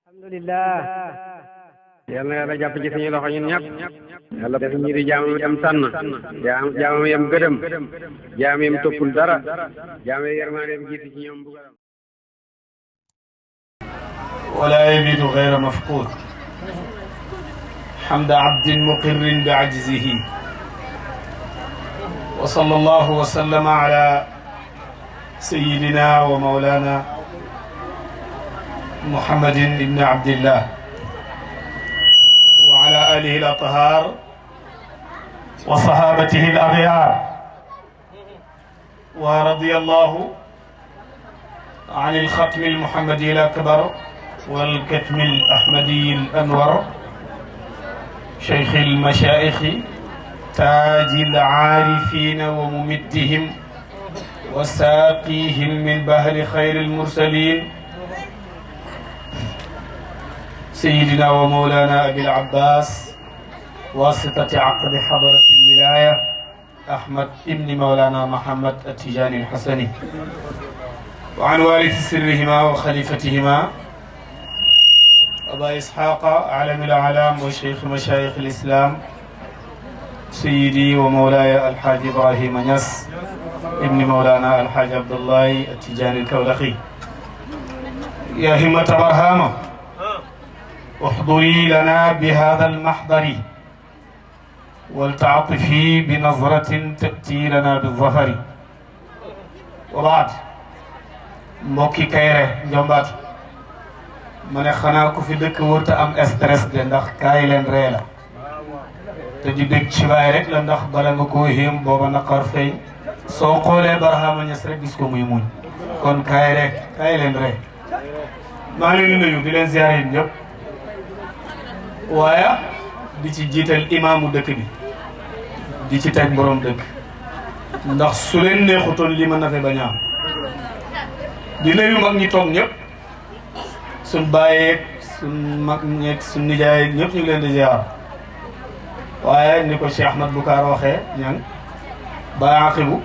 alhamdulillah yal na yàlla jàpp ci suñu loxo ñun ñëpp yàlla def ñi di jaamam yam tànn jaamam yam gëdëm jaam yam toppul dara jaam yërmaande yam jiitu ci ñoom bugaram ولا يبيد غير مفقود حمد عبد مقر بعجزه وصلى الله وسلم على سيدنا ومولانا محمد بن عبد الله وعلى آله الأطهار وصحابته الأغيار ورضي الله عن الختم المحمدي الأكبر والكتم الأحمدي الأنور شيخ المشايخ تاج العارفين وممدهم وساقيهم من بحر خير المرسلين سيدنا ومولانا أبي العباس واسطة عقد حضرة الولاية أحمد ابن مولانا محمد التجاني الحسني وعن وارث سرهما وخليفتهما أبا إسحاق علم الأعلام وشيخ مشايخ الإسلام سيدي ومولاي الحاج إبراهيم نياس ابن مولانا الحاج عبد الله التجاني الكولخي يا همة برهامة احضري لنا بهذا المحضر ولتعطفي بنظرة تأتي لنا بالظفر وبعد موكي كايرة جنبات ma ne xanaa ku fi dëkk wërta am stress de ndax kaay leen ree la te di dëkk ci waay rek la ndax bala nga koo xéem booba naqar feeñ soo xoolee Barhama Niass rek gis ko muy muñ kon kaay rek kaay leen ree maa ngi leen di nuyu di leen ziare ñëpp waaye di ci jiital imaamu dëkk bi di ci teg borom dëkk ndax su leen neexutoon li mën na fe bañ a am di nuyu mag ñi toog ñëpp suñ bàyyeeg suñ mag ñeeg suñ nijaay ñëpp ñu ngi leen di ziar waaye ni ko Cheikh Ahmad Bukaar waxee ñang ba aqibu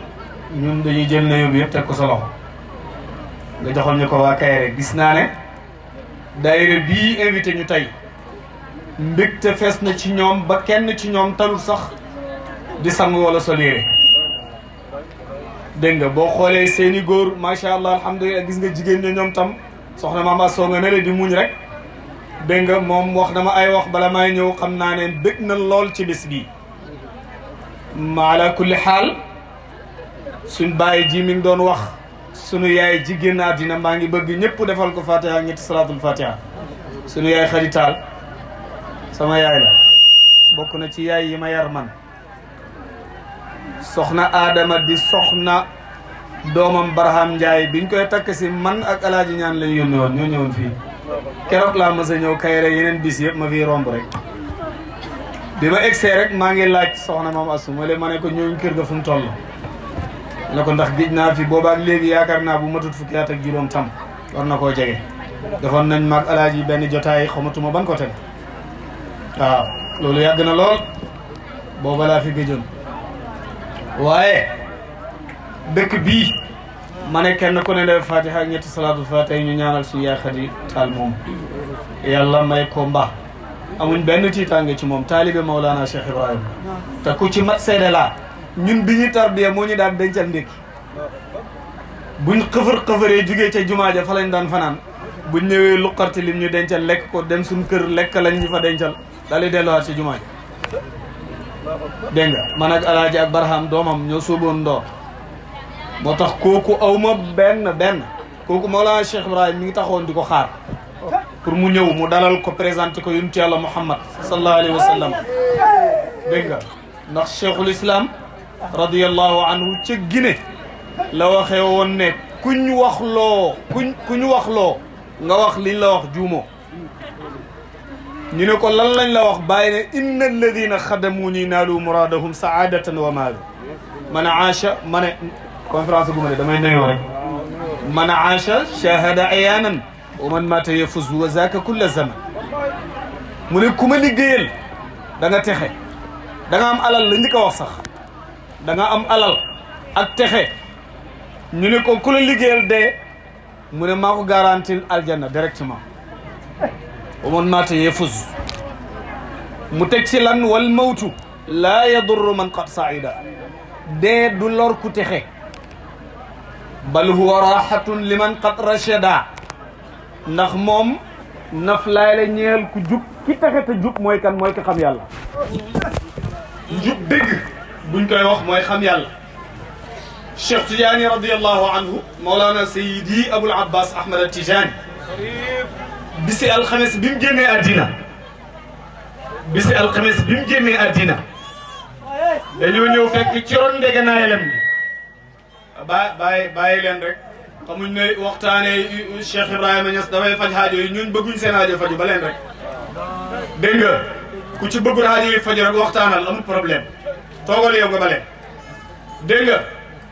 ñun dañuy jël na yóbbu yëpp teg ko sa loxo nga joxal ñu ko waa Kayre gis naa ne daayira bii invité ñu tey mbégte fees na ci ñoom ba kenn ci ñoom talul sax di sang wala soliere dégg nga boo xoolee seeni góor macha allah alhamdulilah gis nga jigéen ñi ñoom tam soxna Mama Sow nga ne la di muñ rek dégg nga moom wax dama ay wax bala may ñëw xam naa ne bëgg na lool ci bis bi ala kulli xaal suñ bàyyi ji mi ngi doon wax sunu yaay ji génn àddina maa ngi bëgg ñëpp defal ko fatiha ak ñetti salaatul fatiha sunu yaay xaritaal sama yaay la bokk na ci yaay yi ma yar man soxna Adama di soxna doomam Barham Ndiaye biñ koy takk si man ak alaaji ñaan lañ yónni woon ñoo ñëwoon fii keroog laa mës a ñëw Kayre yeneen bis yëpp ma fii romb rek bi ma egsee rek maa ngi laaj soxna maam Assou ma ne ko ñooñu kër ga fu mu toll ne ko ndax géej naa fi boobaak léegi yaakaar naa bu matut fukki at ak juróom tam war na koo jege defoon nañ maag alaaji benn jotaay xamatuma ban côté waaw loolu yàgg na lool booba laa fi gëjoon waaye dëkk bii ma ne kenn ku ne def fatiha ak ñetti salaatul fatiha ñu ñaanal suñu yaay Xadi Taal moom yàlla may ko mbaax amuñ benn tiitaange ci moom taalibe Mawlana Cheikh Ibrahima te ku ci mat seede laa ñun bi ñu tarbiya moo ñu daan dencal ndékki buñ xëfëree jugee ca jumaa ja fa lañ daan fanaan buñ ñëwee luqarti lim ñu dencal lekk ko dem suñ kër lekk lañ ñu fa dencal daal di delluwaat ci jumaa ja dégg nga man ak alaaji ak Barham doomam ñoo sóoboon ndoor moo tax kooku awma benn kooku Mawlana Cheikh Ibrahima mi ngi taxoon di ko xaar pour mu ñëw mu dalal ko présenté ko yonent Yàlla Muhammad sallallahu alayhi wa sallam dégg nga ndax cheikhul islam radiyallahu anhu ca Guinée la waxee woon ne kuñ wax loo nga wax liñ la wax juumoo ñu ne ko lan lañ la wax bàyyi ne inna alladina xadamuuni naalu muradahum saadatan wa maalu man aasha ma ne conférence gu ma ne damay nuyoo rek man aasha shahada ayaanan wa man mata yafuz wa zaka kulla zaman mu ne ku ma liggéeyal da nga texe da nga am alal la njëkk a wax sax da nga am alal ak texe ñu ne ko ku la liggéeyal dee mu ne maa ko garantil aljanna directement wa man maata yafuz mu teg ci lan wal mawtu laa yadurru man qad saida dee du lor ku texe bal huwa rahatun liman qad rachada ndax moom naflaay la ñeel ku jub ki texe te jub mooy kan mooy ko xam yàlla jub dëgg buñ koy wax mooy xam yàlla Cheikh Tidiane radiallahu anhu Mawlana Seydi Abul Abbas Ahmad Tidiane bisi alxames bi mu génnee àddina bisi alxames bi mu génnee àddina dañoo ñëw fekk ci ron ndegenaayam bi bàyyi leen rek xamuñ ne waxtaanee Cheikh Ibrahima Niass dafay faj aajo yi ñun bëgguñ seen aajo faju ba leen rek dégg nga ku ci bëggul aajo yi faju rek waxtaanal amul problème toogal yow nga ba leen dégg nga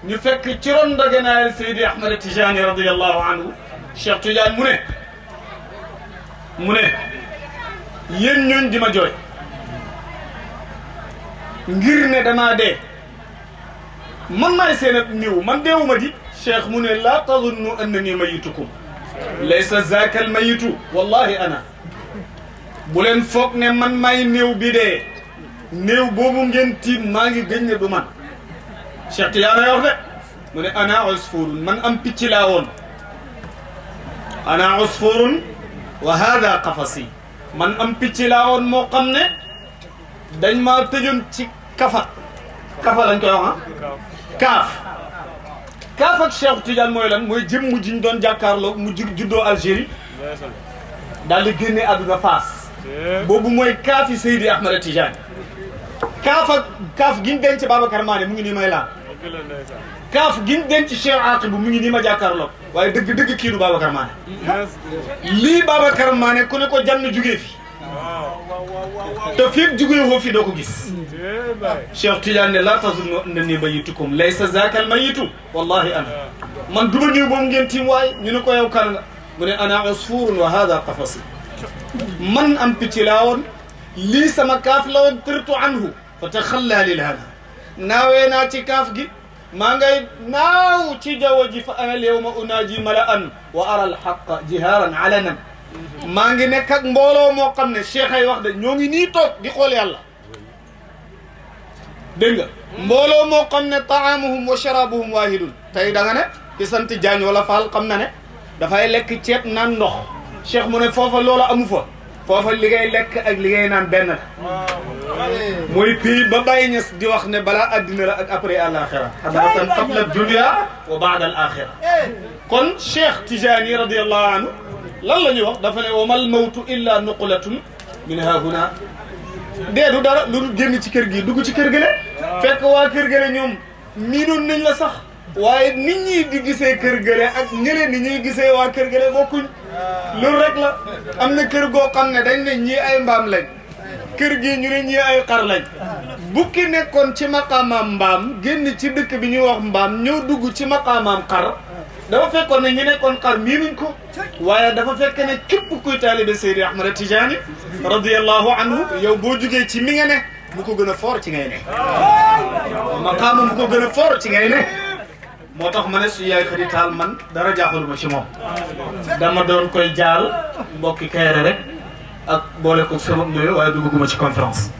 ñu fekk ci ron ndegenaayal Seydi Ahmad Tijani radiyallahu anhu Cheikh Tidiane mu ne yéen ñooñ di ma jooy ngir ne damaa dee man maay seen ab niw man deewuma di cheikh mu ne laa tadunnu annani mayitukum laysa zaaka al mayitu wallahi ana bu leen foog ne man maay néew bi dee néew boobu ngeen tiim maa ngi gëñ ne du man Cheikh Tidiane wax de mu ne ana usfurun man am picc laa woon ana usfurun wa hada qafasi man am picc laa woon moo xam ne dañ maa tëjoon ci kafa lañ koy wax kaaf ak Cheikh Tidiane mooy lan mooy jëmm ji ñu doon jàkkaarloo mu juddoo Algérie daal di génne àdduna Faas boobu mooy kaafi Seydi Ahmad Tidiane kaaf gi ñu denc Babacar Mané mu ngi nii may laan kaaf gi ñu denc Cheikh Aqibou mu ngi nii ma jàkkaarloo waaye dëgg kii du Babacar Mané lii Babacar Mané ku ne ko jann jugee fi te fii jugee woo fi doo ko gis Cheikh Tidiane ne laa tazunnu annanii mayitukum laysa zaaka al mayitu wallahi ana man duma niw boobu ngeen tiim waaye ñu ne ko yow kan nga mu ne ana usfurun wa hada qafasi man am picc laa woon lii sama kaaf la woon tirtu anhu fa taxalla lil hana naawee naa ci kaaf gi maa ngay naaw ci jaww ji fa ana al yawma unaaji mala'an wa ara al haqqa jihaaran alanan maa ngi nekk ak mbooloo moo xam ne cheikh ay wax de ñoo ngi nii toog di xool yàlla dégg nga mbooloo moo xam ne taamuhum wa sharabuhum waahidun tey da nga ne ki sant Jaañ wala Faal xam na ne dafay lekk ceeb naan ndox cheikh mu ne foofa loola amu fa foofa li ngay lekk ak li ngay naan benn la mooy pays ba Baye Niass di wax ne balaa addina la ak après àlaxira hadaratan qabla dunya wa baada al axira kon Cheikh Tijani radiyallahu anhu lan la ñuy wax dafa ne wa mal mawtu illa nuqlatun min hahuna dee du dara lu génn ci kër gi dugg ci kër gële fekk waa kër gële ñoom miinoon nañ la sax waaye nit ñi di gisee kër gële ak ñële ni ñuy gisee waa kër gële bokkuñ loolu rek la am na kër goo xam ne dañ ne ñii ay mbaam lañ kër gi ñu ne ñii ay xar lañ bukki nekkoon ci maqaamaam mbaam génn ci dëkk bi ñuy wax mbaam ñëw dugg ci maqaamaam xar dafa fekkoon ne ñi nekkoon xar miinuñ ko waaye dafa fekk ne képp kuy taalibe Seydi Ahmad Tidiane radiyallahu anhu yow boo jugee ci mi nga ne mu ko gën a foor ci ngay ne maqaama mu ko gën a foor ci ngay ne moo tax ma ne su yaay Xadi Taal man dara jaaxaluma ci moom dama doon koy jaal mbokki Kayre rek ak boole ko sama nuyoo waaye dugguma ci conférence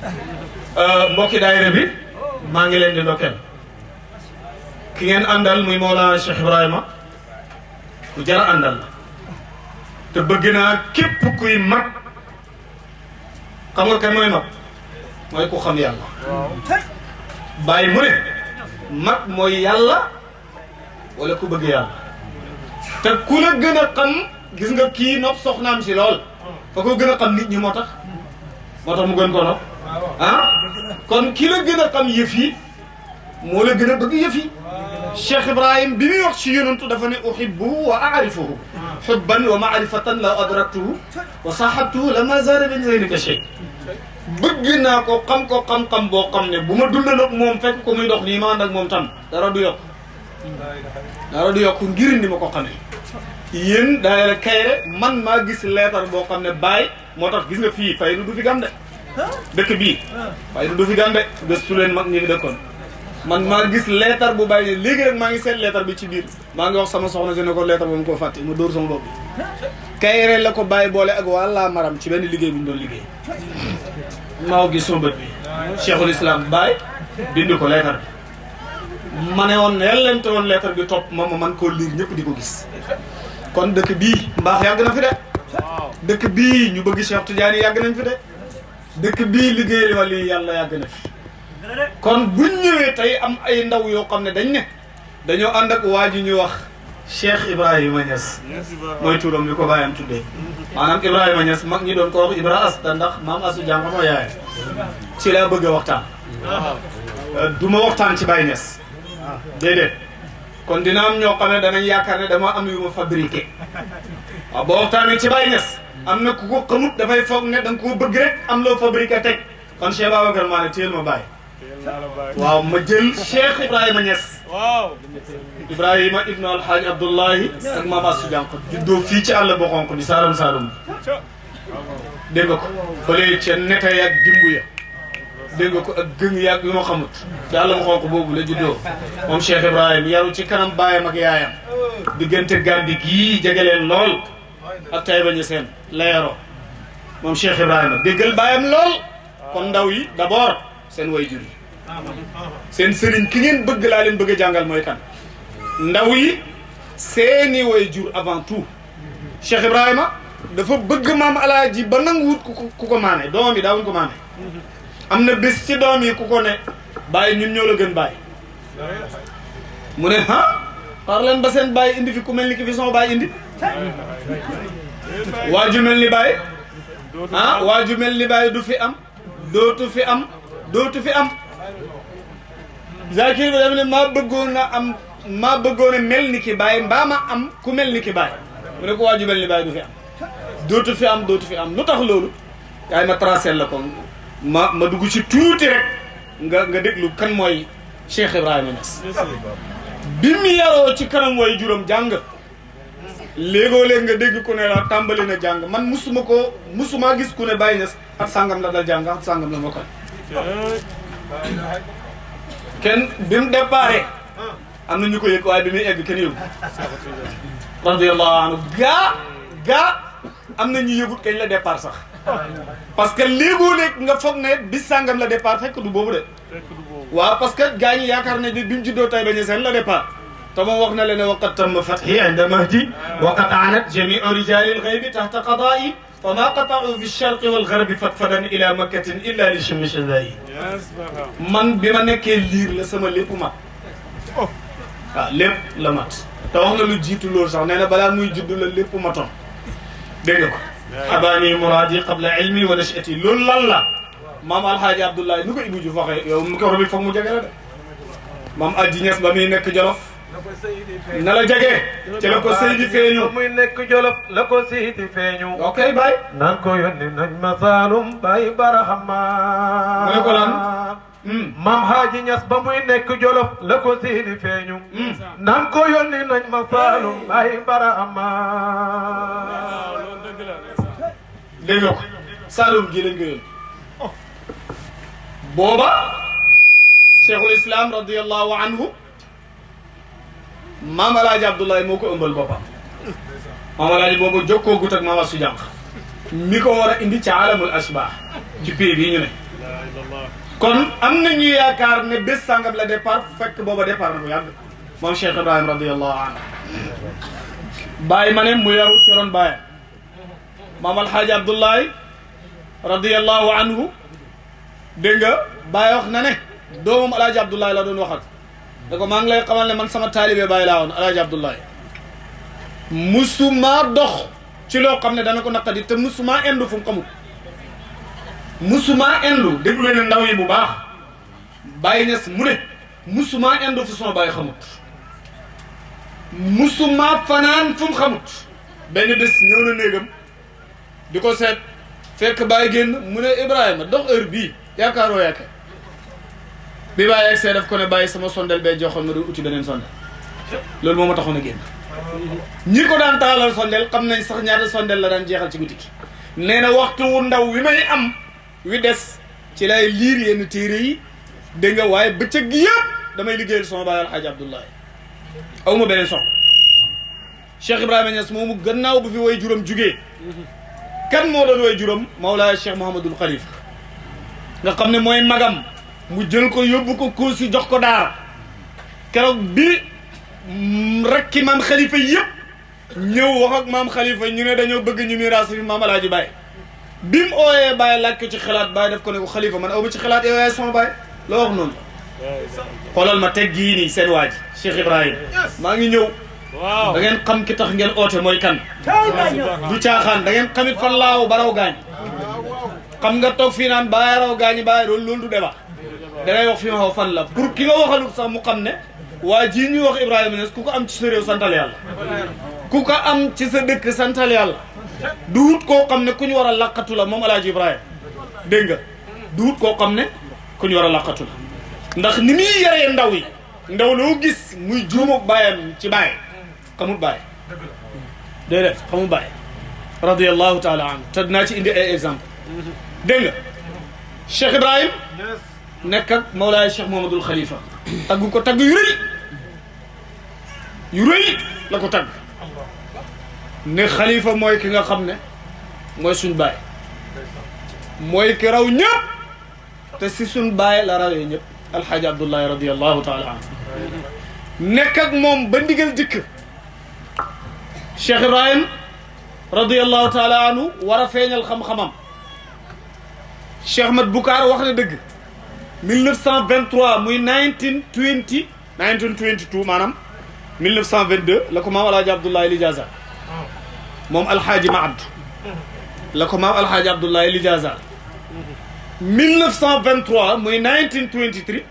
mbokki daayira bi maa ngi leen di ndokkeel ki ngeen àndal muy Mawlana Cheikh Ibrahima ku jar a àndal te bëgg naa képp kuy mag xam nga kan mooy mag mooy ku xam yàlla bàyyi mu ne mag mooy yàlla wala ku bëgg yàlla te ku la gën a xam gis nga kii nopp soxnaam si lool fa ko gën a xam nit ñi moo tax mu gën ko nopp ah kon ki la gën a xam yëf yi moo la gën a bëgg yëf yi Cheikh Ibrahim bi muy wax ci yonantu dafa ne uhibbuhu wa a'rifuhu hubban wa ma'rifatan la adraktuhu wa sahabtuhu lama zara min zeynika shay bëgg naa ko xam-xam boo xam ne bu ma dundal ak moom fekk ko muy dox nii ma ànd ak moom tam dara du yokk ngir ni ma ko xamee yéen daayira Kayre man maa gis leetar boo xam ne Baye moo tax gis nga fii fay du fi gam de dëkk bii fay du fi gam de gëstu leen mag ñi ngi dëkkoon man maa gis leetar bu Baye léegi rek maa ngi seet leetar bi ci biir maa ngi wax sama soxna si ne ko leetar ba mu ko fàtte ma dóor sama bopp bi Kayre la ko bàyyi boole ak wàllaa maram ci benn liggéey bu ñu doon liggéey maa gis sama bët bi Cheikhul Islam Baye bind ko leetar bi ma ne woon yellente woon leetar bi topp ma man koo liir ñëpp di ko gis kon dëkk bii mbaax yàgg na fi de dëkk bii ñu bëgg Cheikh Tidiane yàgg nañ fi de dëkk bii liggéey wala yàlla yàgg na fi kon buñ ñëwee tey am ay ndaw yoo xam ne dañ ne dañoo ànd ak waa ji ñu wax Cheikh Ibrahima Niass mooy turam li ko bàyyam tuddee maanaam Ibrahima Niass mag ñi doon ko wax Ibra Asta ndax maam Asu Jàng moo yaayam ci laa bëgg a waxtaan du ma waxtaan ci Baye Niass déedéet kon dina am ñoo xam ne danañ yaakaar ne dama am yu ma fabriqué waaw boo waxtaanee ci Baye Niass am na ku ko xamut dafay foog ne da nga koo bëgg rek am loo fabriqué teg kon Cheikh Babacar maa ne téel ma Baye waaw ma jël Cheikh Ibrahima Niass Ibrahima ibnu Alhaaj Abdullahi ak maam Asu Jàng juddoo fii ci àll bu xonk di Saalum Saalum dégg nga ko fële ca neta yaag dimbu ya dégg nga ko ak gëng yaag yu ma xamut ci àll bu xonk boobu la juddoo moom Cheikh Ibrahima yaru ci kanam baayam ak yaayam diggante Gàmbi gii jege leen lool ak Taïba Niassène la yaroo moom Cheikh Ibrahima déggal baayam lool kon ndaw yi d'abord seen way jur yi seen sëriñ ki ngeen bëgg laa leen bëgg a jàngal mooy kan ndaw yi seeni way jur avant tout Cheikh Ibrahima dafa bëgg maam alaaji ba nanguwut ku ko maane doomam yi daawuñ ko maane am na bés ci doom yi ku ko ne bàyyi ñun ñoo la gën bàyyi mu ne xaar leen ba seen bàyyi indi fi ku mel ni ki fi sama bàyyi indi waaju mel ni bàyyi waaju mel ni bàyyi du fi am dootu fi am Zakir bi daf ne maa bëggoon a mel ni ki bàyyi mbaa ma am ku mel ni ki bàyyi mu ne ko waaju mel ni bàyyi du fi am dootu fi am lu tax loolu yaay ma tracé la ko ma dugg ci tuuti rek nga déglu kan mooy Cheikh Ibrahima Niass bi mu yaroo ci kanam way juróom jàng léegoo-léeg nga dégg ku ne la tàmbali na jàng man musuma gis ku ne Baye Niass at sàngam la dal jàng at sàngam la ma koy kenn bi mu déparé am na ñu ko yëg waaye bi muy egg kenn yëgu radiyallahu anhu gaa am na ñu yëgut kañ la départ sax parce que léegoo-léeg nga foog ne bis sàngam la départ fekk du boobu de waaw parce que gaa ñi yaakaar ne bi mu juddoo Taïba Niassène la départ te moom wax na leen ne waqad tamma fathi inda mahdi waqad aanat jamiu rijalil ghaybi tahta qada'i fa ma qata'u fi sharqi wal gharbi fatfadan ila makkatin illa li shimmi shadai man bi ma nekkee liir la sama lépp mat waaw lépp la mat te wax na lu jiitu loolu sax nee na balaa muy judd la lépp matoon dégg nga ko xabaani muraadi qabla ilmi wa nashati loolu lan la maam alhaaji Abdoulaye nu ko Ibou Diouf waxee yow mu ko robi foog mu jege la de maam Adji Niass ba muy nekk Jolof na la jege ci la ko Seydi feeñu muy nekk Jolof la ko Seydi feeñu ok Baye naan ko yónni nañ ma Saalum Baye Barahama mu ne ko lan Maam Haaji Niass ba muy nekk Jolof la ko Seydi feeñu naan ko yónni nañ ma Saalum Baye Barahama dégg nga ko Saalum gi lañ ko yónni booba Cheikhul Islam radiyallahu anhu maam alaaji Abdoulaye moo ko ëmbal boppam maam alaaji boobu jokkoo gut ak maam Asu Jàng mi ko war a indi ci alamul ashbah ci pays bii ñu ne kon am na ñu yaakaar ne bés sàngam la départ fekk booba départ na bu yàgg moom Cheikh Ibrahima radiyallahu anhu bàyyi ma ne mu yaru ci ron bàyyam maam alhaaji Abdoulaye radiyallahu anhu dégg nga Baye wax na ne doomam alaaji Abdoulaye la doon waxal da ko maa ngi lay xamal ne man sama taalibe Baye laa woon alaaji Abdoulaye musuma dox ci loo xam ne dana ko naqadi te musuma indu fu mu xamul musuma indu déglu leen ndaw yi bu baax Baye Niass mu ne musuma indu fu sama Baye xamut musuma fanaan fu mu xamut benn bés ñëw na néegam di ko seet fekk Baye génn mu ne Ibrahima dox heure bii yaakaaroo yaakaar bi Baye egg see daf ko ne bàyyi sama sondel bee joxoon ma doon uti beneen sondel loolu moo ma taxoon a génn ñi ko daan taalal sondel xam nañ sax ñaata sondel la daan jeexal ci guddi gi nee na waxtu wu ndaw wi may am wi des ci lay liir yenn téere yi dégg nga waaye bëccëg gi yëpp damay liggéeyal sama baay alxaaji Abdoulaye aw ma beneen soxla Cheikh Ibrahima Niass moomu gannaaw bu fi way juróom jugee kan moo doon way juróom Mawlaaya Cheikh Mouhamadul Khalifa nga xam ne mooy magam mu jël ko yóbbu ko Koosi jox ko daara keroog bi rakki maam Khalifa yëpp ñëw wax ak maam Khalifa ñu ne dañoo bëgg ñu miraas fi maam Alaaji Baye bi mu ooyee Baye laaj ko ci xalaat Baye def ko ne ko Khalifa man aw ma ci xalaat yow yaay sama Baye loo wax noonu xoolal ma teg gii nii seen waa ji Cheikh Ibrahima maa ngi ñëw da ngeen xam ki tax ngeen oote mooy kan du caaxaan da ngeen xamit fan laaw ba raw gaañ xam nga toog fii naan Baye raw gaañi Baye loolu du débat da ngay wax fi ma xaw fan la pour ki nga waxalul sax mu xam ne waa jii ñuy wax Ibrahima Niass ku ko am ci sa réew santal yàlla ku ko am ci sa dëkk santal yàlla duut koo xam ne ku ñu war a laqatu la moom Alaaji Ibrahima dégg nga duut koo xam ne ku ñu war a laqatu la ndax ni muy yaree ndaw yi ndaw loo gis muy juumoog bàyyam ci Baye xamul Baye déedéet xamul Baye radiyallahu taala anhu te dinaa ci indi ay exemple dégg nga Cheikh Ibrahima nekk ak Mawlaay Cheikh Mouhamadul Khalifa tagg ko tagg yu rëy la ko tagg ne Khalifa mooy ki nga xam ne mooy suñ Baye mooy ki raw ñëpp te si suñ Baye la rawee ñëpp alxaaji Abdullahi radiyallahu taala anhu nekk ak moom ba ndigal dikk Cheikh Ibrahim radiyallahu taala anhu war a feeñal xam-xamam Cheikh Ahmad Bukaar wax na dëgg 1923 muy 1922 maanaam 1922 la ko maam alhaaji Abdoulaye Lijaza moom alhaaji Maabdu la ko maam alhaaji Abdoulaye Lijaza 1923 muy 1923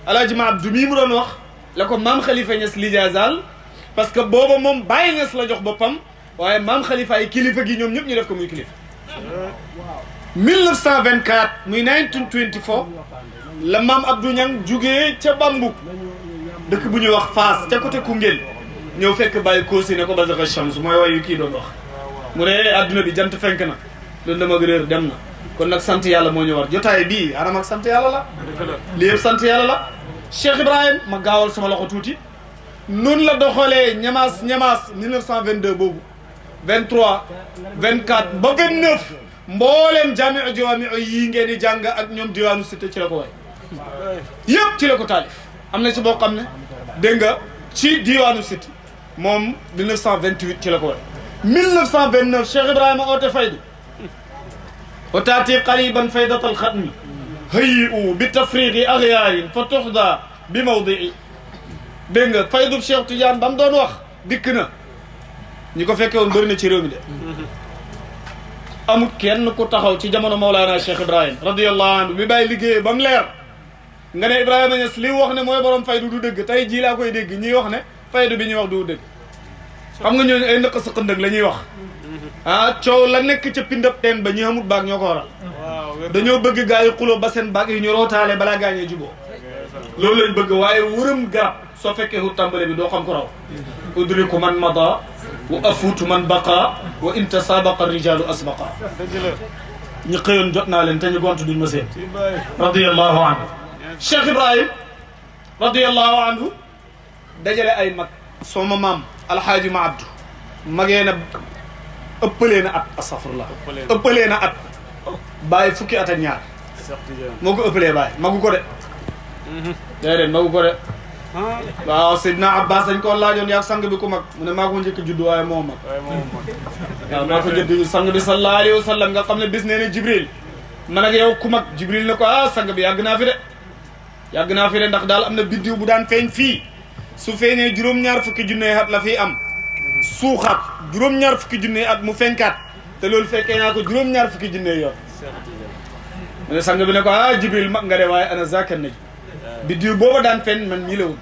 alhaaji Maabdu mii mu doon wax la ko maam Khalifa Niass Lijazal parce que booba moom Baye Niass la jox boppam waaye maam Khalifa ay kilifa gi ñoom ñëpp ñu def ko muy kilifa 1924 muy 1924 la maam Abdou Niang jugee ca Bambuk dëkk bu ñuy wax Faas ca côté Koungheul ñëw fekk Baye Koosi ne ko Bazaka Shams mooy waayu kii doon wax mu ne adduna bi jant fenk na loolu dama réer dem na kon nag sant yàlla moo ñu war jotaay bii anam ak sant yàlla la lii yëpp sant yàlla la Cheikh Ibrahim ma gaawal sama loxo tuuti noonu la doxalee ñamaas 1922 boobu 23 24 ba 29 mbooleem jaamiu jawaamiu yii ngeen di jàng ak ñoom diwaanu cité ci la ko way yëpp ci la ko taalif am na ci boo xam ne dégg nga ci diwaanu cité moom 1928 ci la ko way 1929 Cheikh Ibrahima oote faydu otaati qariban faydatal xatmi hayyu bi tafriqi axyaarin fa tuxda bi mawdii dégg nga faydub Cheikh Tidiane ba mu doon wax dikk na ñi ko fekke woon bëri na ci réew mi de amul kenn ku taxaw ci jamono Mawlana Cheikh Ibrahim radiyallahu anhu mi bàyyi liggéeyee ba mu leer nga ne Ibrahima Niass li wax ne mooy borom faydu du dëgg tey jii laa koy dégg ñiy wax ne faydu bi ñuy wax du dëgg xam nga ñooñu ay ndëq sa xëndëg la ñuy wax ah coow la nekk ca pindab teen ba ñi xamut baag ñoo ko waral dañoo bëgg gaa yi xuloo ba seen baag yi ñu rootaale balaa gaañee juboo loolu lañ bëgg waaye wërëm garab soo fekkee hu tàmbale bi doo xam ko raw udriku man mada wa afuutu man baqa wa in tasabaqa rijalu asbaqa ñu xëyoon jot naa leen te ñu gont duñ ma seen radiyallahu anhu Cheikh Ibrahim radiyallahu anhu dajale ay mag sooma maam alhaaji ma abdu magee na ëppalee na at astafurlah ëppalee na at bàyyi fukki at ak ñaar moo ko ëppalee bàyyi magu ko de déedéet magu ko de waaw Seydina Abbas dañ ko laajoon yaa sang bi ku mag mu ne maa ko njëkk judd waaye moo mag waaw maa ko jëdd sang bi sallallahu alayhi wa sallam nga xam ne bis nee na Jibril man ak yow ku mag Jibril ne ko ah sang bi yàgg naa fi de ndax daal am na biddiw bu daan feeñ fii su feeñee juróom-ñaar fukki junne at la fiy am suuxaat juróom-ñaar fukki junne at mu fenkaat te loolu fekkee naa ko juróom-ñaar fukki junne yoon mu ne sang bi ne ko ah Jibril mag nga de waaye ana zakan naj biddiw booba daan feeñ man mii la woon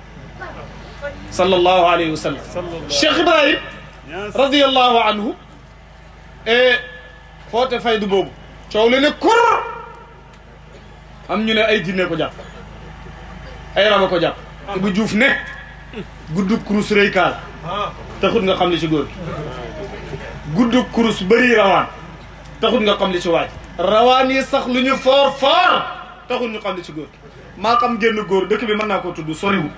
sallallahu alayhi wa sallam Cheikh Ibrahim radiyallahu anhu foote faydu boobu coow le ne kur am ñu ne ay jinne ko jàpp ay raba ko jàpp te bu juuf ne guddu kurus rëy kaal taxut nga xam li ci góor gi guddu kurus bëri rawaan taxut nga xam li ci waaj rawaan yi sax lu ñu foor taxut ñu xam li ci góor gi maa xam génn góor dëkk bi mën naa koo tudd soriwul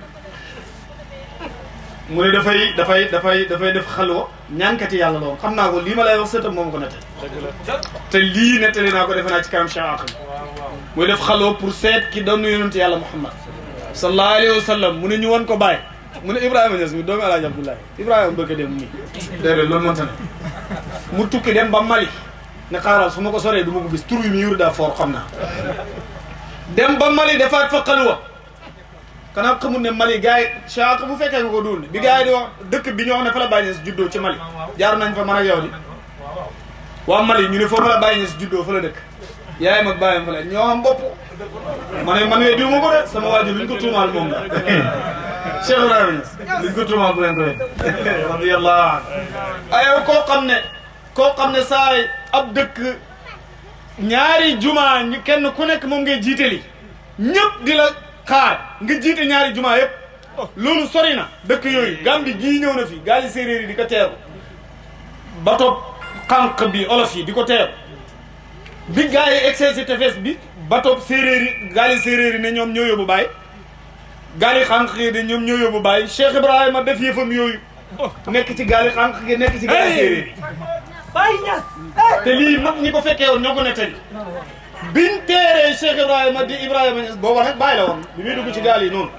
mu ne dafay def xalwa ñaankati yàlla loolu xam naa ko lii ma lay wax sëtam moom ko nettali te lii nettali naa ko defe naa ci kanam Cheikh Aqil muy def xalwa pour seet ki doon yonent yàlla Muhammad sallallahu alayhi wa sallam mu ne ñu won ko bàyyi mu ne Ibrahima Niass mi doomu Alaaji Abdoulaye Ibrahima bëgg dem nii déedéet loolu mënta ne mu tukki dem ba Mali ne xaaral su ma ko soree du ma ko gis tur yi mu yur daa fort xam naa dem ba Mali defaat fa xalwa kanaa xamul ne Mali gars yi Cheikh bu fekkee nga ko dul bi gars yi di wax dëkk bi ñoo xam ne fa la Baye Niass juddoo ci Mali jaar nañ fa man ak yow di waa Mali ñu ne foofu la Baye Niass juddoo fa la dëkk yaayam ak baayam fa la ñoo am bopp man wee diw ma ko de sama waajur luñ ko tuumaal moom la Cheikh Ibrahima Niass luñ ko tuumaal bu leen ko wee radiyallahu anhu ayow koo xam ne saay ab dëkk ñaari juma ñu kenn ku nekk moom ngay jiiteli ñëpp di la xaar nga jiite ñaari juma yëpp loolu sori na dëkk yooyu Gambie gii ñëw na fi gaali séeréer yi di ko teeru bato xànq bi olof yi di ko teeru bi gars yi excès si tefes bi bato séeréer yi gaali séeréer yi ne ñoom ñoo yóbbu bàyyi gaali xànq yi ne ñoom ñoo yóbbu bàyyi Cheikh Ibrahima def yëfam yooyu nekk ci gaali xànq gi nekk ci gaali séeréer yi Baye Niass te lii mag ñi ko fekkee woon ñoo ko nettali biñ teeree Cheikh Ibrahima di Ibrahima Niass booba nag bàyyi la woon bi muy dugg ci gaal yi noonu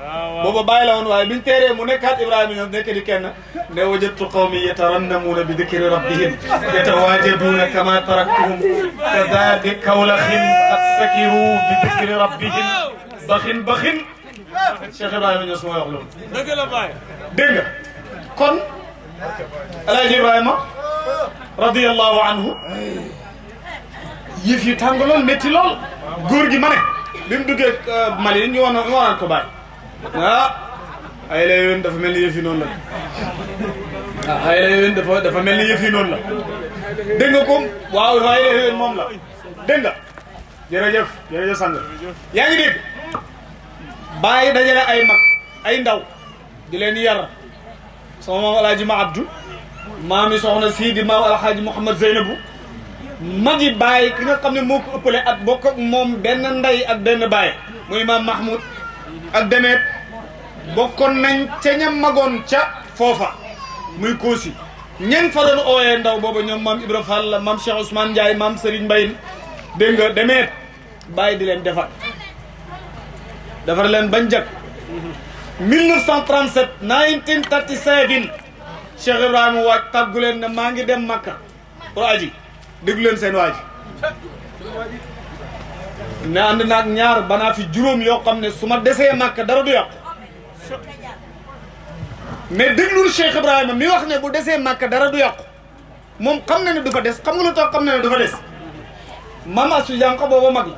booba bàyyi la woon waaye biñ teeree mu nekkaat Ibrahima Niass nekk di kenn ne wajadtu qawmi yatarannamuuna bi dikri rabbihim yatawaajaduuna kama taraktuhum kadaadi kawlaxin qad sakiru bi dikri rabbihim baxin Cheikh Ibrahima Niass mooy wax loolu dëgg la Baye dégg nga kon Alaaji Ibrahima radiyallahu anhu yëf yi tàng lool métti lool góor gi ma ne bi mu duggee Mali ñu wanaat ko bàyyi ay la yoon dafa mel ni yëf yi noonu la ay la yoon dafa mel ni yëf yi noonu la dégg nga ko waaw ay la yoon moom la dégg nga jërëjëf sang yaa ngi dégg bàyyi dajale ay mag ay ndaw di leen yar sama maam Alaaji ma Abdou maami soxna Sidi maam Alxaaji Mouhamad Zeynabu magi baay ki nga xam ne moo ko ëppale at bokk ak moom benn ndey ak benn baay muy maam Mahmoud ak Demet bokkoon nañ ca ña magoon ca foofa muy Koosi ñen fa doon ooyee ndaw booba ñoom maam Ibra Fall la maam Cheikh Ousmane Ndiaye maam Serigne Mbaye dégg nga Demet bàyyi di leen defar leen bañ jag 1937 1937 Cheikh Ibrahima waaj tàggu leen ne maa ngi dem Makka pour aji déglu leen seen waa ji ne ànd naag ñaar banaa fi juróom yoo xam ne su ma desee Makka dara du yàqu mais déglul Cheikh Ibrahima mi wax ne bu desee Makka dara du yàqu moom xam na ne du fa des xam nga lu tax xam na ne du fa des Mame Astou Diankha booba mag la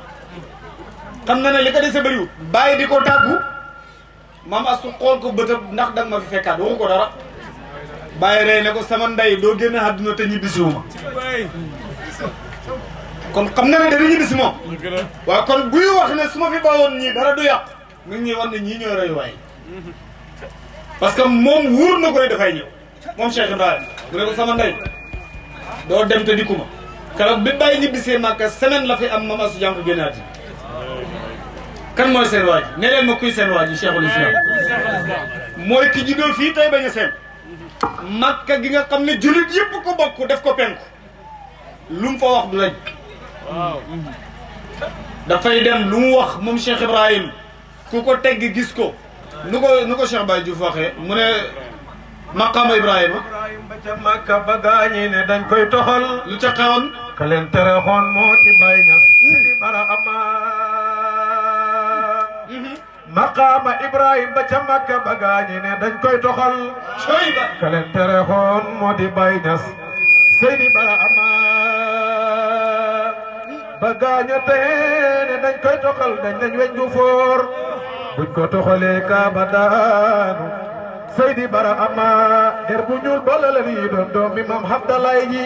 xam na ne li ko dese bëriwul bàyyi di ko tàggu Mame Astou xool ko bëtëb ndax danga ma fi fekkaat waxu ko dara bàyyi rey ne ko sama ndey doo génn àdduna te ñibbisiwuma kon xam na ne dana ñibbisi moom waaw kon buy wax ne su ma fi bawoon ñii dara du yàqu mi ngi ñuy wax ne ñii ñooy roy waay parce que moom wóor na ko ne dafay ñëw moom Cheikh Ibrahima mu ne ko sama ndey doo dem te dikkuma keroog bi bàyyi ñibbisee Màkka semaine la fi am Mame Astou Diankha génn àddina kan mooy seen waa ji ne leen ma kuy seen waa ji Cheikhul Islam mooy ki juddoo fii tey bañ a seen Makka gi nga xam ne jullit yëpp ko bokk def ko penku lu mu fa wax du lañ dafay dem lu mu wax moom Cheikh Ibrahim ku ko tegg gis ko nu ko Cheikh Baye Diouf waxee mu ne maqaama Ibrahima ba ca Makka ba gaañi ne dañ koy toxal lu ca xewoon ka leen tere xoon moo di Baye Niass Sidi Bara Ama maqaama Ibrahima ba ca Makka ba gaañi ne dañ koy toxal ka leen tere xoon moo di Baye Niass Sidi Bara Ama ba gaaña tee ne dañ koy toxal dañ nañ weñ du foor buñ ko toxalee Kaaba daanu Seydi Bara Ama der bu ñuul boole la nii doon doom mi maam Abdalaay ji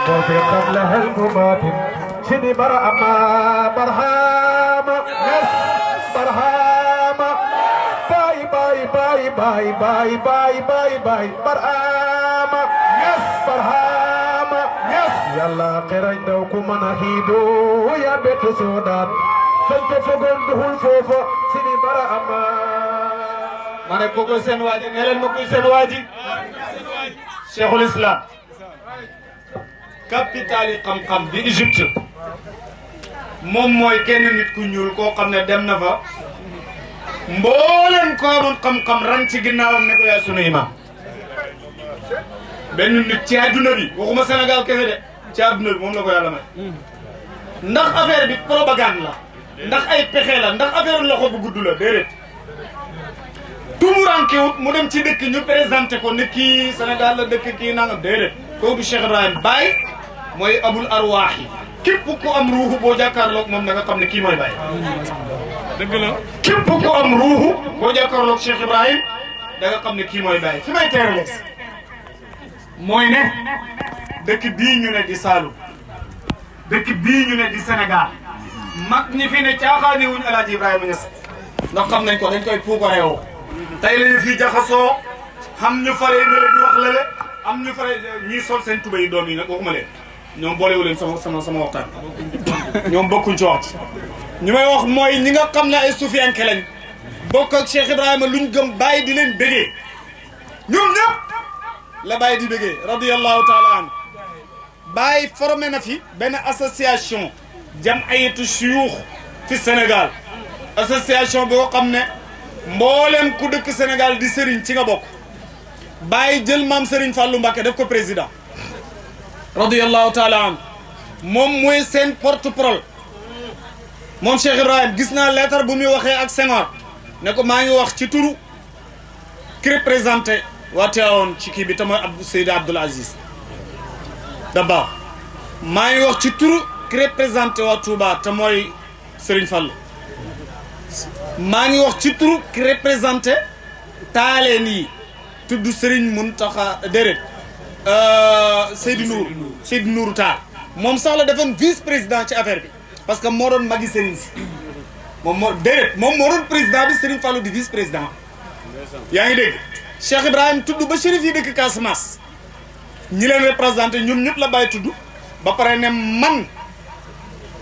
moo fi xam la xel bu baatin Seydi Bara Ama Barhama yes Barhama baay Barhama yes Barhama yes yàlla xerañ daw ku mën a xiidoo yaa bett soo daan sañ ko fogoon duxul foofa Seydi Bara Ama ma ne ko koy seen waaji ne leen ma koy seen waaji cheikhul islam capitale yi xam-xam di Égypte moom mooy kenn nit ku ñuul koo xam ne dem na fa mbooleen ko amoon xam-xam ran ci ginnaawam ne ko yaay sunu imam benn nit ci àdduna bi waxuma Sénégal kese de ci àdduna bi moom la ko yàlla may ndax affaire bi propagande la ndax ay pexe la ndax affaire loxo bu gudd la déedéet tumurankewut mu dem ci dëkk ñu présenté ko ne kii Sénégal la dëkk kii nangam déedéet kooku Cheikh Ibrahim Baye mooy abul arwaax yi képp ku am ruuxu boo jàkkaarloog moom da nga xam ne kii mooy Baye dëgg la képp ku am ruuxu boo jàkkaarloog Cheikh Ibrahim da nga xam ne kii mooy Baye fi may teeralees mooy ne dëkk bii ñu ne di Saloum dëkk bii ñu ne di Sénégal mag ñi fi ne caaxaane wuñu El Hadj Ibrahima Niass ndax xam nañ ko dañ koy puukareewoo tey la ñu fii jaxasoo xam ñu faree ne di wax lale am ñu faree ñii sol seen tuba yi doom yi nag waxuma leen ñoom boolewu leen sama waxtaan ñoom bokkuñ ci wax ñu may wax mooy ñi nga xam ne ay sufiyanke lañ bokk ak Cheikh Ibrahima luñ gëm bàyyi di leen bégee ñoom ñëpp la bàyyi di bégee radiyallahu taala an bàyyi formé na fi benn association jam'iyatu shuyukh fi Sénégal association boo xam ne mboolem ku dëkk Sénégal di Serigne ci nga bokk bàyyi jël maam Serigne Fallou Mbacké def ko président radiyallahu taala an moom mooy seen porte-parole moom Cheikh Ibrahim gis naa lettre bu muy waxee ak Senghor ne ko maa ngi wax ci turu ki représenté waa Tivaouane ci kii bi te mooy Seydi Abdoul Aziz Dabakh maa ngi wax ci turu ki représenté waa Touba te mooy Serigne Fallou maa ngi wax ci turu ki représenté taaleen yi tudd Serigne Mountakha déedéet Seydou Nourou Tall moom sax la defoon vice président ci affaire bi parce que moo doon magi Serigne si moom moo doon président bi Serigne Fallou di vice président yaa ngi dégg Cheikh Ibrahim tudd ba chérif yi dëkk Casamance ñi leen représenté ñoom ñëpp la bàyyi tudd ba pare ne man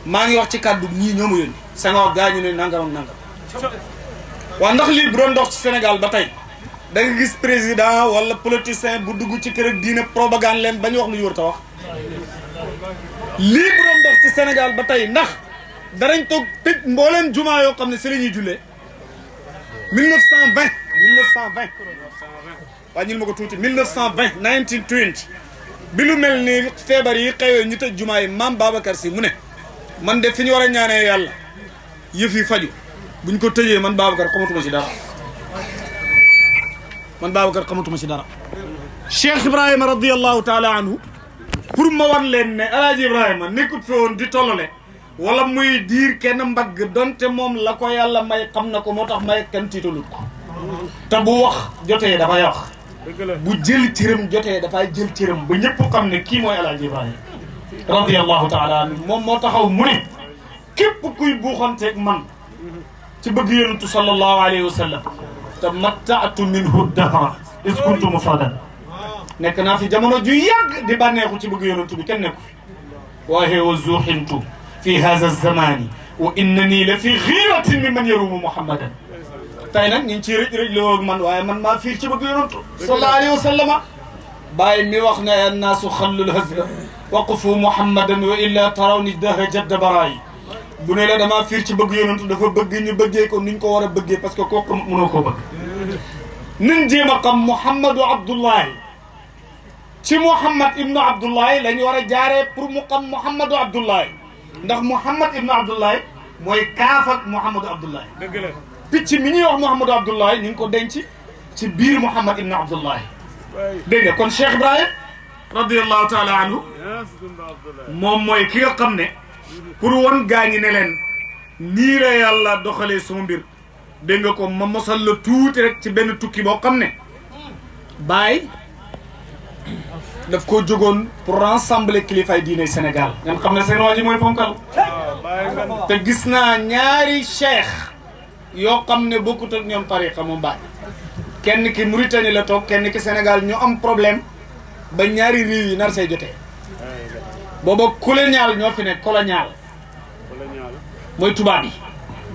maa ngi wax ci kàddu ñii ñoo ma yónni Senghor gaañu ne nangam ak nangam waaw ndax lii bu doon dox ci Sénégal ba tey da nga gis président wala politicien bu dugg ci kër ak diine propagande leen ba ñu wax lu ñu war a wax lii bu doon dox ci Sénégal ba tey ndax danañ toog tëj mbooleen jumaa yoo xam ne si la ñuy jullee 1920 waa ñil ma ko tuuti 1920 bi lu mel ni feebar yi xewee ñu tëj jumaa yi maam Babacar Sy mu ne man de fi ñu war a ñaanee yàlla yëf yi faju buñ ko tëjee man Babacar xamatuma ci dara Cheikh Ibrahima radiyallahu taala anhu pour ma wan leen ne El Hadj Ibrahima nekkut fi woon di tollale wala muy diir kenn mbagg donte moom la ko yàlla may xam na ko moo tax may kenn tiitalut ko te bu wax jotee dafay wax bu jël cëram jotee dafay jël cëram ba ñëpp xam ne kii mooy El Hadj Ibrahima radiyallahu taala anhu moom moo taxaw mu ne képp kuy buuxanteeg man ci bëgg yonentu sallallahu alayhi wa sallam te mattaatu minhu dahra is kuntu mufradan nekk naa fi jamono ju yàgg di bànneexu ci bëgg yonentu bi kenn nekku fi waaye wa zuuxintu fi haza zamani wa innani la fi xiiratin mi man yarumu muhammadan tey nag ñu ngi ciy rëj loo man waaye man maa fiir ci bëgg yonentu sallallahu alayhi wa sallama bàyyi mi wax ne annaasu xallul hazla waqfu muhammadan wa illa tarawni dahra jadda barayi bu ne la damaa fiir ci bëgg yonentu dafa bëgg ñu bëggee ko ni ñu ko war a bëggee parce que kooku mënoo koo bëgg nin jéem a xam Mouhamadou Abdoulaye ci Mouhamad ibnu Abdoulaye la ñu war a jaaree pour mu xam Mouhamadou Abdoulaye ndax Mouhamad ibnu Abdoulaye mooy kaaf ak Mouhamadou Abdoulaye dëgg la picc mi ñuy wax Mouhamadou Abdoulaye ñu ngi ko denc ci biir Mouhamad ibnu Abdoulaye dégg nga kon Cheikh Ibrahim radiyallahu taala anhu moom mooy ki nga xam ne pour won gaañi ne leen nii la yàlla doxalee sama mbir dégg nga ko ma mosal la tuuti rek ci benn tukki boo xam ne Baye daf ko jógoon pour rassembler kilifay diine Sénégal ngeen xam ne seen waa ji mooy ponkal te gis naa ñaari cheikh yoo xam ne bokkut ak ñoom tariqa moom Baye kenn ki Mauritanie la toog kenn ki Sénégal ñu am problème ba ñaari réew yi nar say jotee booba colonial ñoo fi nekk colonial mooy tubaab yi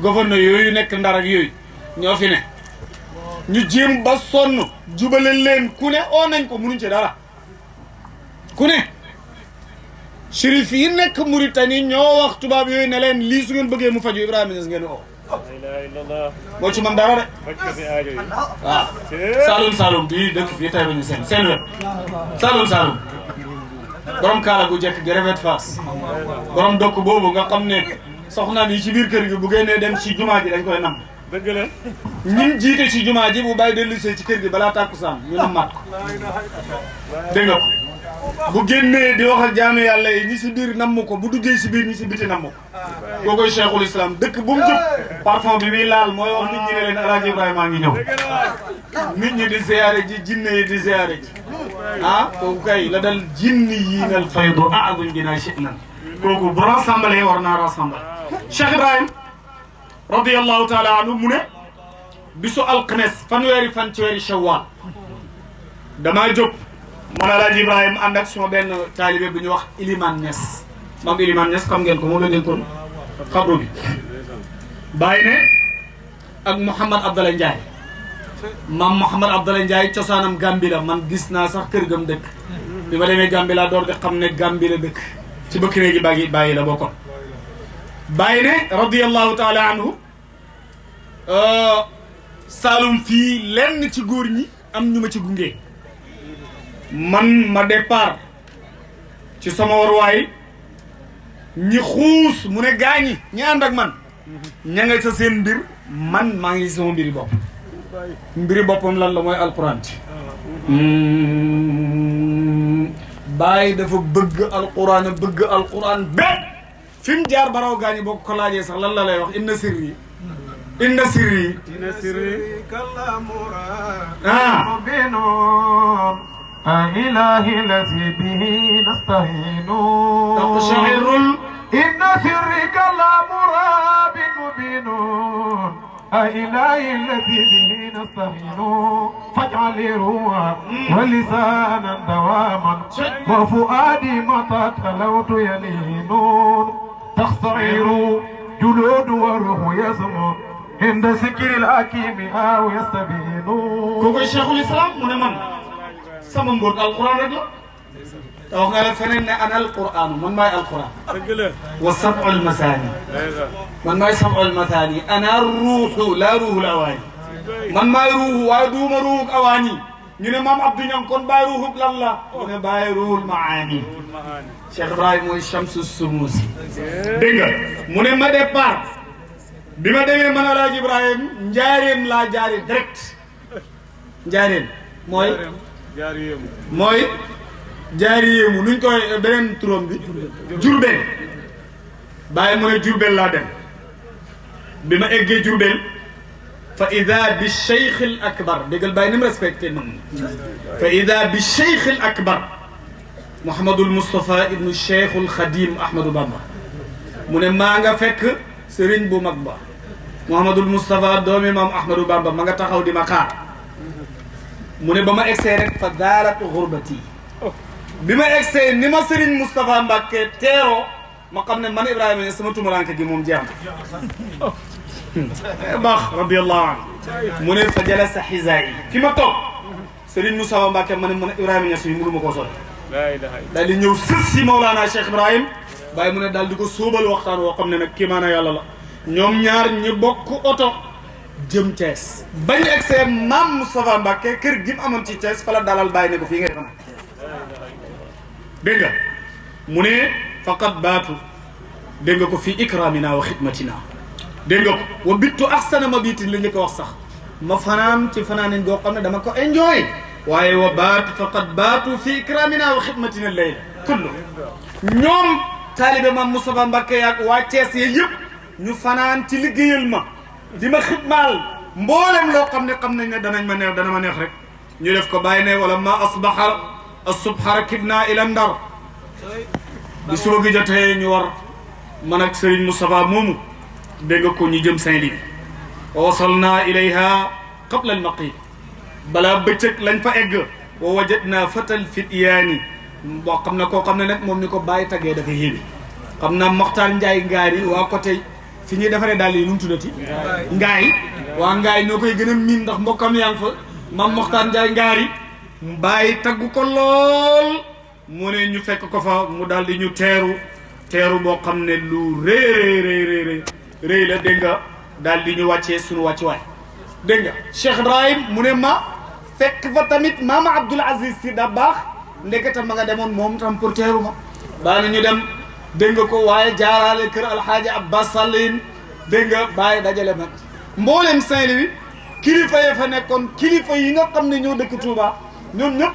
gouverneur yooyu nekk Ndar ak yooyu ñoo fi ne ñu jéem ba sonn jubale leen ku ne oo nañ ko munuñ ci dara ku ne shérif yi nekk Mauritanie ñoo wax tubaab yooyu ne leen lii su ngeen bëggee mu faju Ibrahima Niass ngeen oo moo ci man dara de waaw Saloum bii dëkk fii tay bañu seen wet Saloum borom kaala gu jekk gi rafet face borom dokk boobu nga xam ne soxnaam yi ci biir kër gi bu génnee dem ci jumaa ji dañ koy nam dëgg la ñun jiite ci jumaa ji bu bàyyi dellusee ci kër gi balaa tàkkusaan ñu nammaat ko dégg nga ko bu génnee di waxal jaame yàlla yi ñi si biir namm ko bu duggee si biir ñi si biti namm ko koo koy cheikhul islam dëkk bu mu jub parfum bi muy laal mooy wax nit ñi ne leen alaaji Ibrahima ngi ñëw nit ñi di ziyaare ji jinne yi di ziyaare ji ah kooku kay la dal jinni yi nal faydu aadun bina shi'nan kooku bu rassemblé war naa rassemblé Cheikh Ibrahim radiyallahu taala anhu mu ne bisu alxames fanweeri fan ci weeri shawwal damaa jóg man alaaji Ibrahima ànd ak suma benn taalibe bu ñu wax Iliman Niass maam Iliman Niass xam ngeen ko moom la dénkoon xabru bi bàyyi ne ak Mouhamad Abdallah Ndiaye maam Mouhamad Abdallah Ndiaye cosaanam Gambi la man gis naa sax kër gam dëkk bi ma demee Gambi laa door di xam ne Gambi la dëkk ci bëkk néegi bàyyi la bokkoon bàyyi ne radiyallahu taala anhu Saloum fii lenn ci góor ñi am ñu ma ci gunge man ma départ ci sama waruwaay ñi xuus mu ne gaañi ñi ànd ak man ña nga sa seen mbir man maa ngi sama mbiri bopp mbiri boppam lan la mooy alquran ci Baay dafa bëgg alquran bé fi mu jaar baraw gaañi boo ko laajee sax lan la lay wax inna sirri إلهي الذي به نستعين تقشعر إن سرك لمراب مبين إلهي الذي به نستعين فاجعل روحا ولسانا دواما وفؤادي متى تلوت يلين تقشعر جلود وروح يسمو عند ذكر الحكيم أو يستبين كوكو شيخ الإسلام من من sama mbóot alquran rek la te wax nga la feneen ne ana alquran man maay alquran wa sab'ul masaani man maay sab'ul masaani ana ruuxu laa ruuxul awaani man maay ruuxu waaye duuma ruuxuk awaani ñu ne maam Abdou Niang kon baay ruuxuk lan la mu ne baay ruuxul maani Cheikh Ibrahima mooy Shamsu Sumusi dégg nga mu ne ma départ bi ma demee man Alaaji Ibrahima njaareem laa jaari direct njaareem mooy jaari yéemu nuñ koy beneen turam bi Jurbel bàyyi mu ne Jurbel laa dem bi ma eggee Jurbel fa ida bi cheikh al akbar déggal bàyyi ni mu respecté man fa ida bi cheikh al akbar Mouhamadul Moustapha ibnu Cheikhul Khadim Ahmadou Bamba mu ne maa nga fekk sëriñ bu mag ba Mouhamadul Moustapha doomi maam Ahmadou Bamba ma nga taxaw di ma xaar mu ne ba ma egsee rek fa daarat xurbati bi ma egsee ni ma Serigne Moustapha Mbacke teeroo ma xam ne man Ibrahima ne sama tumuranke gi moom jeex na baax radiyallahu anhu mu ne fa jalasa xizaay fi ma toog Serigne Moustapha Mbacke ma ne man Ibrahima Niass yi mënu ma koo sori daal di ñëw sës si Mawlana Cheikh Ibrahim bàyyi mu ne daal di ko sóobal waxtaan woo xam ne nag kii maana yàlla la ñoom ñaar ñi bokk oto jëm Thiès bañ egsee maam Moustapha Mbacke kër gi mu amoon ci Thiès fa la dalal bàyyi ne ko fii ngay fan dégg nga mu ne faqat baatu dégg nga ko fii ikramina wa xidmatina dégg nga ko wa bittu axsana ma biitin la ñu ko wax sax ma fanaan ci fanaanin goo xam ne dama ko enjoy waaye wa baatu faqat baatu fii ikramina wa xidmatina layla kullu ñoom taalibe maam Moustapha Mbacke yaag waa Thiès yi yëpp ñu fanaan ci liggéeyal ma di ma xidmaal mboolem loo xam ne xam nañ ne danañ ma neex dana ma neex rek ñu def ko bàyyi ne wala ma asbaha as-subha rakibna ila Ndar bi suba gi jotee ñu war man ak Serigne Moustapha moomu dégg nga ko ñu jëm Saint-Louis wa wasalna ilayha qabla al-maqi balaa bëccëg lañ fa egg wa wajadna fatal fityaani boo xam ne koo xam ne nag moom ni ko bàyyi taggee dafa yéeme xam naa Mokhtar Ndiaye ngaari waa côté fi ñuy defaree daal yi nu mu tuddati ngaay waa ngaay ñoo koy gën a miin ndax mbokkam yaa ngi fa Mam Mokhtar Ndiaye ngaari bàyyi taggu ko lool mu ne ñu fekk ko fa mu daal di ñu teeru boo xam ne lu rëy la dégg nga daal di ñu wàccee suñu wàccuwaay dégg nga Cheikh Ibrahim mu ne ma fekk fa tamit maama Abdoul Aziz Sy Dabakh ndekete ma nga demoon moom tam pour teeru ma baa na ñu dem dégg nga ko waaye jaaraale kër alxaaji Abbas Sallin dégg nga bàyyi dajale mag mboolem Saint-Louis kilifa ya fa nekkoon kilifa yi nga xam ne ñoo dëkk Touba ñoom ñëpp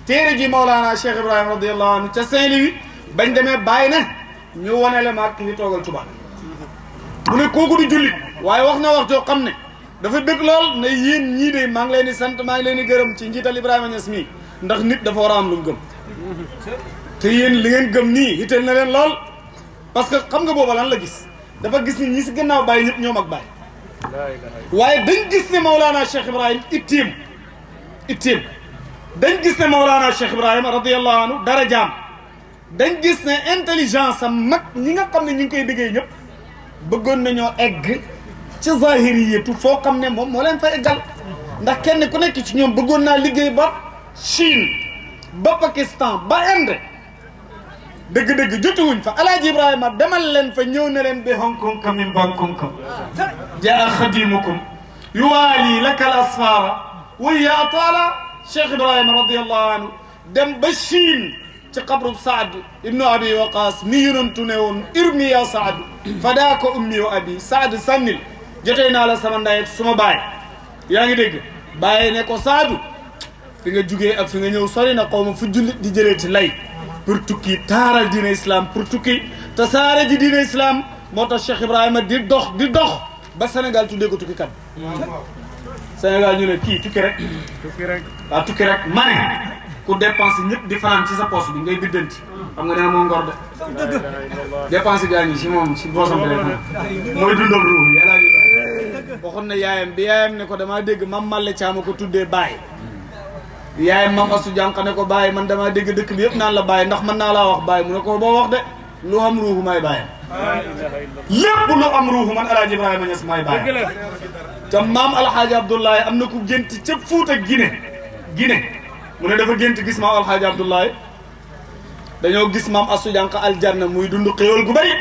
téere ji Maulana Cheikh Ibrahim radiyallahu anhu ca Saint-Louis bañ demee bàyyi ne ñu wanele ma ki fi toogal Touba mu ne kooku du jullit waaye wax na wax joo xam ne dafa bëgg lool ne yéen ñii de maa ngi leen di sant maa ngi leen di gërëm ci njiital Ibrahima Niass mii ndax nit dafa war a am lu mu gëm te yéen li ngeen gëm nii itteel na leen lool parce que xam nga booba lan la gis dafa gis ni ñi si gannaaw bàyyi ñëpp ñoom ak bàyyi waaye dañ gis ne Maulana Cheikh Ibrahim ittiim dañ gis ne Maulana Cheikh Ibrahim radiyallahu anhu darajaam dañ gis ne intelligence am mag ñi nga xam ne ñu ngi koy liggéey ñëpp bëggoon nañoo egg ci zahiriyatu foo xam ne moom moo leen fa eggal ndax kenn ku nekk ci ñoom bëggoon naa liggéey ba Chine ba Pakistan ba Inde dëgg-dëgg jotuwuñ fa Alaaji Ibrahima demal leen fa ñëw na leen bi Hong Kong ka min Bangkok ka jaa xadimukum yuwaali laka al asfara wa ya atala Cheikh Ibrahima radiyallahu anhu dem ba Chine ci xabru Saad ibnu Abi Waqaas mi yonantu ne woon irmi ya Saad fadaaka ummi wa abi Saad sànnil jotee naa la sama ndey suma baay yaa ngi dégg bàyyi ne ko Saadu fi nga jugee ak fi nga ñëw sori na xaw ma fu jullit di jëlee ci lay pour tukki taaral diine islam pour tukki tasaare ji diine islam moo tax Cheikh Ibrahima di dox ba Sénégal tuddee ko tukki kat Sénégal ñu ne kii tukki rek waaw tukki rek ma ne ku dépense ñëpp di fanaan ci sa poche bi ngay biddanti xam nga nee na moo ngor de dépense gaa ñi si moom si boosam bi rek mooy dundal ruux yi Alaaji waxoon na yaayam bi yaayam ne ko damaa dégg mam Malle Caama ko tuddee Baye yaayam mam Asu Jànq ne ko Baye man damaa dégg dëkk bi yëpp naan la Baye ndax mën naa laa wax Baye mu ne ko boo wax de lu am ruuxu may Baye lépp lu am ruuxu man Alaaji Ibrahima Niass may Baye te maam Alxaaji Abdoulaye am na ku gént ca Fuuta Guinée mu ne dafa gént gis maam Alxaaji Abdoulaye dañoo gis maam Asu Jànq aljanna muy dund xéewal gu bari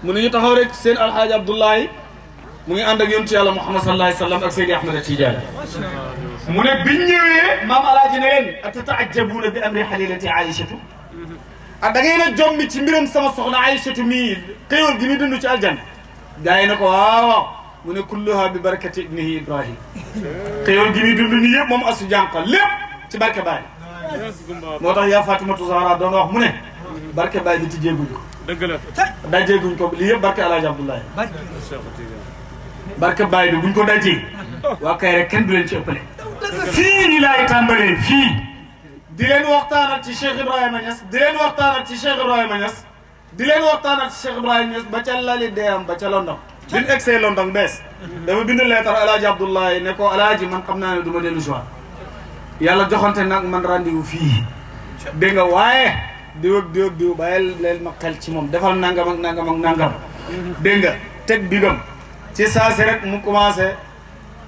mu ne ñu taxaw rek seen Alxaaji Abdoulaye mu ngi ànd ak yontu yàlla Muhammad sallallahu alayhi wa sallam ak Seydi Ahmad Tidiane mu ne biñ ñëwee maam Alaaji ne leen atataajjabuuna bi amri xalilati Aïchatu da ngeen a jommi ci mbiram sama soxna Aïchatu mii xéewal gi muy dund ci aljanna gaa yi ne ko waaw mu ne kulluha bi barakati ibnihi Ibrahim xéewal gi muy dund nii yëpp moom Asu Jànq lépp ci barke Baay moo tax yaa Fatimatu Zahra doon wax mu ne barke Baay bi tijjeeguñ ko dëgg la dajeeguñ ko lii yëpp barke Alaaji Abdoulaye barke Baay bi buñ ko dajee waa kay rek kenn du leen ci ëppale fii ni laay tàmbalee fii di leen waxtaanal ci Cheikh Ibrahima Niass di leen waxtaanal ci Cheikh Ibrahima Niass di leen waxtaanal ci Cheikh Ibrahima Niass ba ca lali deeyam ba ca London bi ñu egsee London bees dafa bind leetar Alaaji Abdoulaye ne ko Alaaji man xam naa ne du ma dellu si waat yàlla joxante nag man rendez-vous fii dégg nga waaye diw bàyyil leen ma xel ci moom defal nangam ak nangam ak nangam dégg nga teg bigam ci saasi rek mu commencé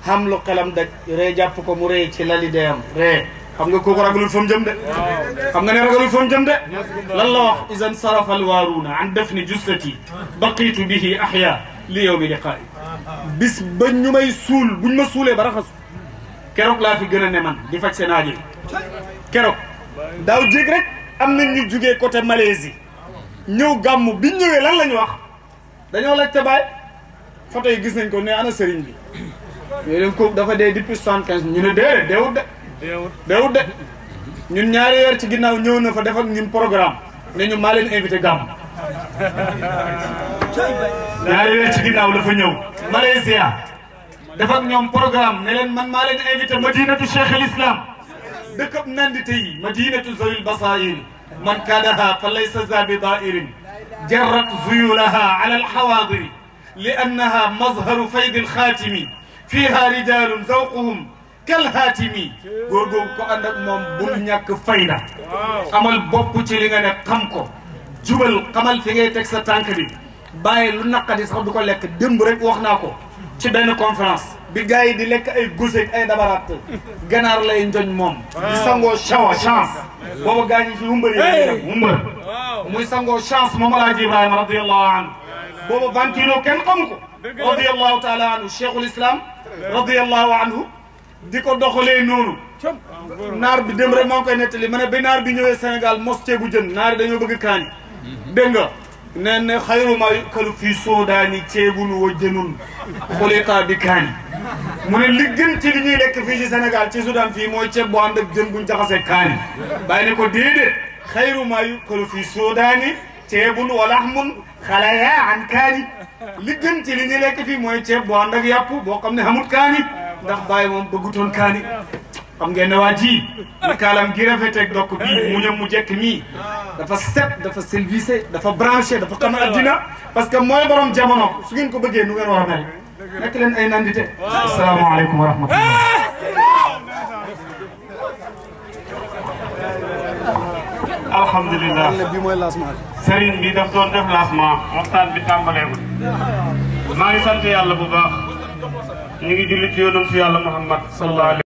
xam lu xelam daj ree jàpp ko mu ree ci lali deyam ree xam nga kooku ragalul fa mu jëm de xam nga ne ragalul fa mu jëm de lan la wax isan sarafa alwaaruuna an dafni jussati baqiitu bihi ahya li yawmi liqaa'i bis ba ñu may suul buñ ma suulee ba raxasu keroog laa fi gën a ne man di faj seen aajo keroog daaw jéeg rek am nañ ñu jugee côté Malaisie ñëw gàmmu biñ ñëwee lan la ñu wax dañoo laajte Baay photo yi gis nañ ko ne ana sëriñ bi mais leen kooku dafa dee depuis 75 ñu ne déedéet deewut de ñun ñaari weer ci ginnaaw ñëw na fa def ak ñun programme ne ñu maa leen invité gàmm ñaari weer ci ginnaaw dafa ñëw Malaysia def ak ñoom programme ne leen man maa leen invité madinatu cheikh al islam dëkkab nandite yi madinatu zawil basair man kaadaha fa laysa za bi dairin jarrat zuyulaha ala alxawadiri li annaha mazharu fayd alxaatimi fiha rijalun zawquhum kalhaatimi góor googu ko ànd ak moom bul ñàkk fayda amal bopp ci li nga ne xam ko jubal xamal fi ngay teg sa tànk bi bàyyi lu naqadi sax du ko lekk démb rek wax naa ko ci benn conférence bi gars yi di lekk ay guseeg ay dabaraat ganaar lay njoñ moom di sangoo chance booba gars yi ci humbar yi humbar muy sangoo chance moom alaaji Ibrahima radiallahu anhu booba ventilo kenn xamu ko radiallahu taala anhu cheikhul islam radiallahu anhu di ko doxalee noonu naar bi dem rek maa ngi koy nettali ma ne ba naar bi ñëwee Sénégal mos ceebu jën naar yi dañoo bëgg kaani dégg nga nee na xayru ma yukalu fii soodaani ceebun wa jënun xuliqa bi kaani mu ne li gën ci li ñuy lekk fii ci Sénégal ci Soudan fii mooy ceeb bu ànd ak jën buñ jaxasee kaani bàyyi ne ko déedéet xayru ma yukalu fii soodaani ceebun wa laxmun xalaya an kaani li gën ci li ñuy lekk fii mooy ceeb bu ànd ak yàpp boo xam ne xamut kaani ndax bàyyi moom bëggutoon kaani xam ngeen ne waa ji kaalam gi rafeteeg dokk bii mu ñëm mu jekk mii dafa set dafa service dafa branché dafa xam addina parce que mooy borom jamono su ngeen ko bëggee nu ngeen war a mel nekk leen ay nandite asalaamaaleykum wa rahmatullah alhamdulilah sëriñ bi daf doon def lancement waxtaan bi tàmbaleegul maa ngi sant yàlla bu baax ñu ngi julli ci yonent yàlla Muhammad sallallahu alayhi